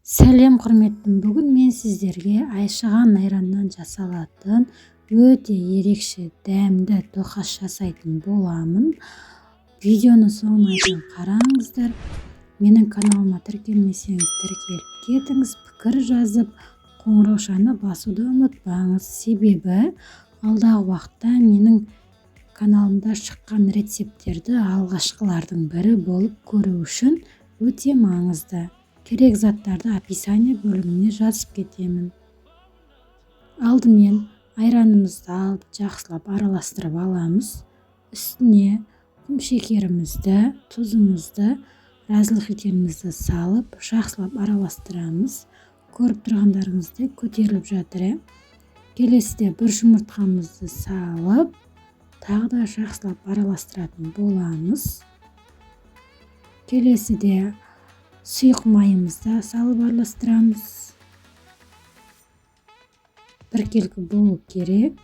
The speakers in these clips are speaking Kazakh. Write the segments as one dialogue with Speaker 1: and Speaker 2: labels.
Speaker 1: Сәлем, құрметтім! Бүгін мен сіздерге айшыған айраннан жасалатын өте ерекше дәмді тоқаш жасайтын боламын. Видеоны соңына дейін қараңыздар. Менің каналыма тіркелмесеңіз, тіркеліп кетіңіз, пікір жазып, қоңыраушаны басуды ұмытпаңыз. Себебі алдағы уақытта менің каналымда шыққан рецепттерді алғашқылардың бірі болып көру үшін өте маңызды. Керек заттарды описание бөліміне жазып кетемін. Алдымен айранымызды алып, жақсылап араластырып аламыз. Үстіне құм шекерімізді, тұзымызды, разрыхлителімізді салып, жақсылап араластырамыз. Көріп тұрғандарыңыздай, көтеріліп жатыр. Келесіде бір жұмыртқамызды салып, тағы да жақсылап араластыратын боламыз. Келесіде сұйық майымызды салып араластырамыз. Біркелкі болу керек.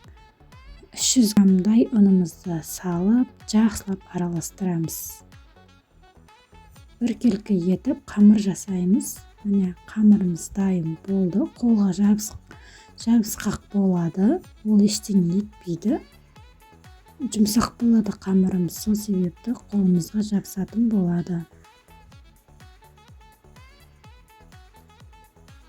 Speaker 1: 300 граммдай ұнымызды салып, жақсылап араластырамыз. Біркелкі етіп қамыр жасаймыз. Міне, қамырымыз дайын болды. Қолға жабысқақ болады, ол ештеңе етпейді. Жұмсақ болады қамырымыз, сол себепті қолымызға жабысатын болады.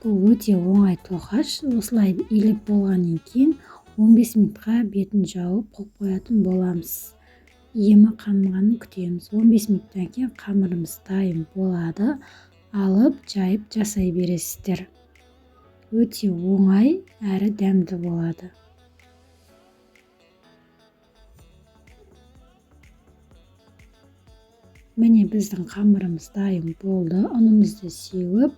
Speaker 1: Бұл өте оңай тоқаш. Осылай илеп болғаннан кейін 15 минутқа бетін жауып қойып қоятын боламыз. Емі қанғанын күтеміз. 15 минуттан кейін қамырымыз дайын болады. Алып, жайып жасай бересіздер. Өте оңай әрі дәмді болады. Міне, біздің қамырымыз дайын болды. Ұнымызды сеуіп,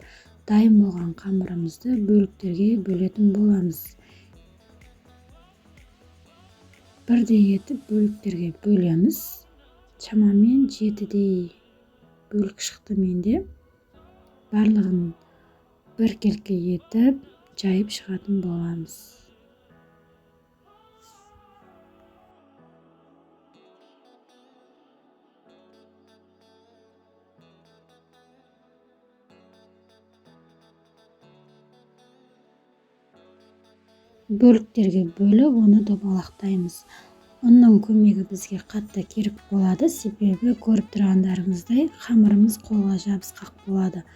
Speaker 1: дайын болған қамырымызды бөліктерге бөлетін боламыз. Бірдей етіп бөліктерге бөлеміз. Шамамен 7-дей бөлік шықты менде. Барлығын біркелкі етіп жайып шығатын боламыз. Бөліктерге бөліп, оны домалақтаймыз. Ұнның көмегі бізге қатты керек болады, себебі көріп тұрғандарыңыздай, қамырымыз қолға жабысқақ болады.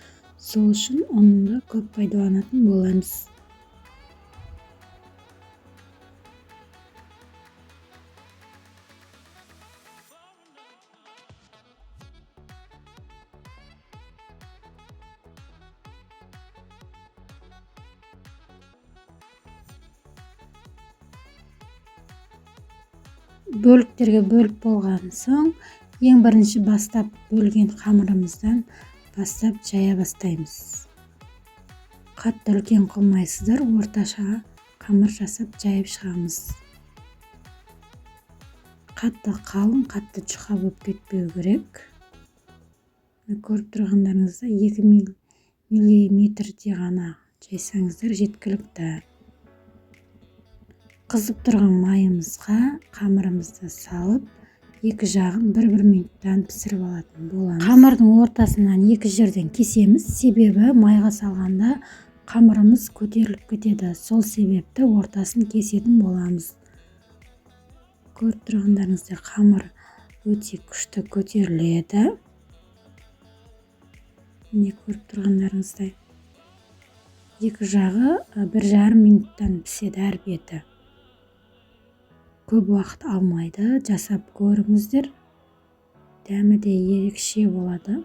Speaker 1: Сол үшін ұнды көп пайдаланатын боламыз. Бөліктерге бөліп болған соң, ең бірінші бастап бөлген қамырымыздан бастап жая бастаймыз. Қатты үлкен қылмайсыздар, орташа қамыр жасап жайып шығамыз. Қатты қалың, қатты жұқа болып кетпеу керек. Көріп тұрғандарыңыздай, 2 миллиметрде ғана жайсаңыздар жеткілікті. Қызып тұрған майымызға қамырымызды салып, екі жағын бір-бір минуттан пісіріп алатын боламыз. Қамырдың ортасынан екі жерден кесеміз, себебі майға салғанда қамырымыз көтеріліп кетеді. Сол себепті ортасын кесетін боламыз. Көріп тұрғандарыңыздай, қамыр өте күшті көтеріледі. Міне, көріп тұрғандарыңыздай, екі жағы 1,5 минуттан піседі әр беті. Көп уақыт алмайды, жасап көріңіздер. Дәмі де ерекше болады.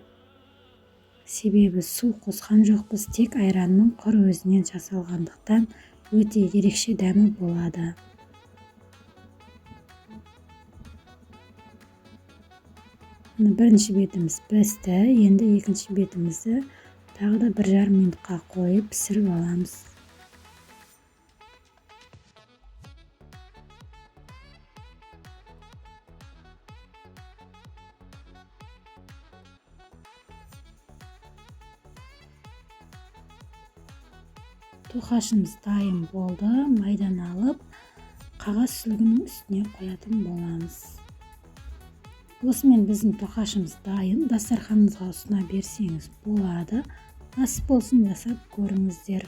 Speaker 1: Себебі су қосқан жоқпыз, тек айранның құр өзінен жасалғандықтан өте ерекше дәмі болады. Міне, бірінші бетіміз пісті, енді екінші бетімізді тағы да 1,5 минутқа қойып пісіріп аламыз. Тоқашымыз дайын болды. Майдан алып, қағаз сүлгінің үстіне қоятын боламыз. Осымен біздің тоқашымыз дайын. Дастарханыңызға ұсына берсеңіз болады. Ас болсын, жасап көріңіздер.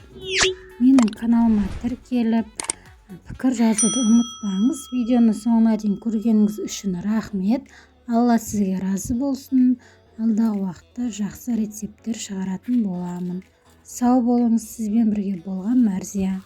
Speaker 1: Менің каналыма тіркеліп, пікір жазуды ұмытпаңыз. Видеоны соңына дейін көргеніңіз үшін рахмет, Алла сізге разы болсын. Алдағы уақытта жақсы рецепттер шығаратын боламын. Сау болыңыз! Сізбен бірге болған Мәрзия.